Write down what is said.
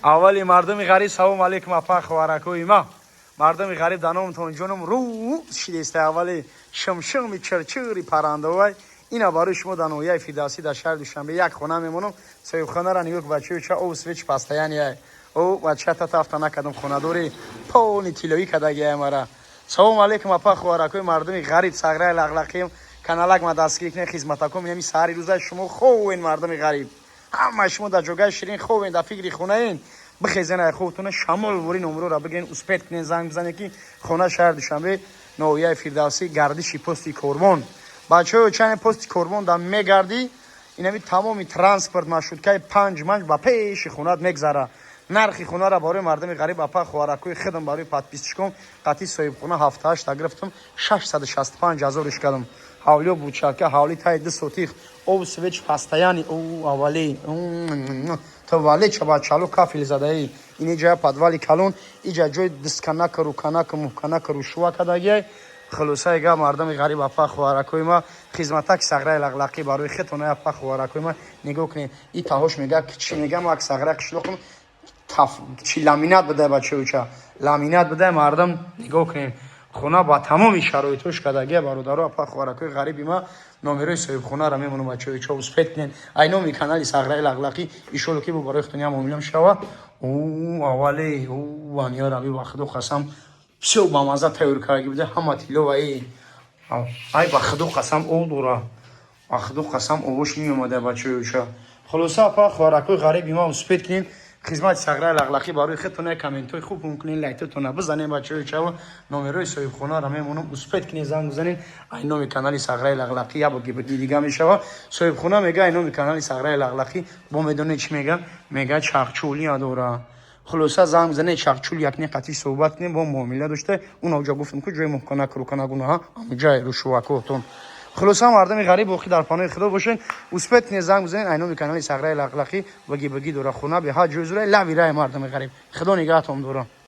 Аввали мардуми ғариб, салом алейкум, апа, хоҳаракои ма. Мардуми ғариб, дар номтон ҷонум рӯ шидеста. Аввали шимшими чирчири паррандавай ина барои шумо дар ноҳияи Фирдавсӣ, дар шаҳри Душанбе як хона мемонам. Соҳибхонара нигоҳ, бачаё, ча ов свеч постоянный. О, бача, та тафта накардам, хонадори полный тиллоӣ кардагиай мара. Салом алейкум, апа, хоҳаракои мардуми ғариб, Сағраи Лағлақием. Каналак ма дастгирӣ кунед, хизматаком. Инами саҳари рӯза шумо ховен, мардуми ғариб, ҳама шумо дар ҷогаи ширин ховен, дар фикри хонаен. Бихезен ай хобтона, шамол вори номроро бигирен, успеть кунен, занг бизанед, ки хона шаҳри Душанбе, ноҳияи Фирдавсӣ, гардиши пости Корвон. Бачаҳо, чане пости Корвон да мегардӣ, инами тамоми транспорт, маршруткаи панҷ манҷ ба пеши хонат мегзара. Нархи хонаро барои мардуми ғариб, апа, хоҳаракои худам, барои подписчиком қатъи соҳибхона ҳафтаҳашта гирифтам, 665 ҳазориш кардам. Ҳавлиё бучака, ҳавли таи 2 сотих, об свеч постоянный. О, аввали тавале чабачало, кафел задаи. Ини ҷая подвали калон, иҷа ҷои дисканака, руканака, муҳканака, рушува кардагиай. Хулосаи гап, мардуми ғариб, апа, хоҳаракои ма, хизматаки Сағраи Лағлақӣ барои хетона. Апа, хоҳаракои ма, нигоҳ кунед, и таҳош мега, чӣ мегам, ак Сағра қишлоқам чи ламинат бидай, бачаюча, ламинат бидай. Мардум, нигоҳ кунед, хона ба тамоми шароитош кардагия. Бародаро, апа, хоҳаракои ғариби ма, номерои соҳибхонаро мемонам, бачаюча, успеть кунед. Ай номи канали Сағраи Лағлақӣ, ишоло ки бо барои хутони муомилам шава. О, аввале, о, аниёраби, ба Худо қасам, всё ба маза тайёр кардаги буда, ҳама тилло. Ай, ай, ба Худо қасам, об дора, ба Худо қасам, овош меомада, бачаюча. Хулоса, апа, хоҳаракои ғариби ма, успеть кунед, хизмати Сағраи Лағлақӣ барои худтона. Комментҳои хуб кунед, лайктотона бизанед, бачаҳои чаво. Номерои соҳибхонаро мемонам, успеть кунед, занг бизанед. Ай номи канали Сағраи Лағлақӣ як бор дига мешава. Соҳибхона мега, ай номи канали Сағраи Лағлақӣ. Бо медонед, чӣ мега? Мега, чахчӯли надора. Хулоса, занг бизанед, чахчӯл якне қатъи суҳбат кунем, бо муомила дошта. Уна ҷо гуфтам, ку ҷои муҳканак, руканагунаҳа, ҷои рушувакотон. Хулоса, мардуми ғариб, боқӣ дар паноҳи Худо бошед. Успеть кунед, занг бизанед. Ай номи канали Сағраи Лағлақӣ баги баги дора, хона беҳад ҷои зура лави рай. Мардуми ғариб, Худо нигаҳтон дора.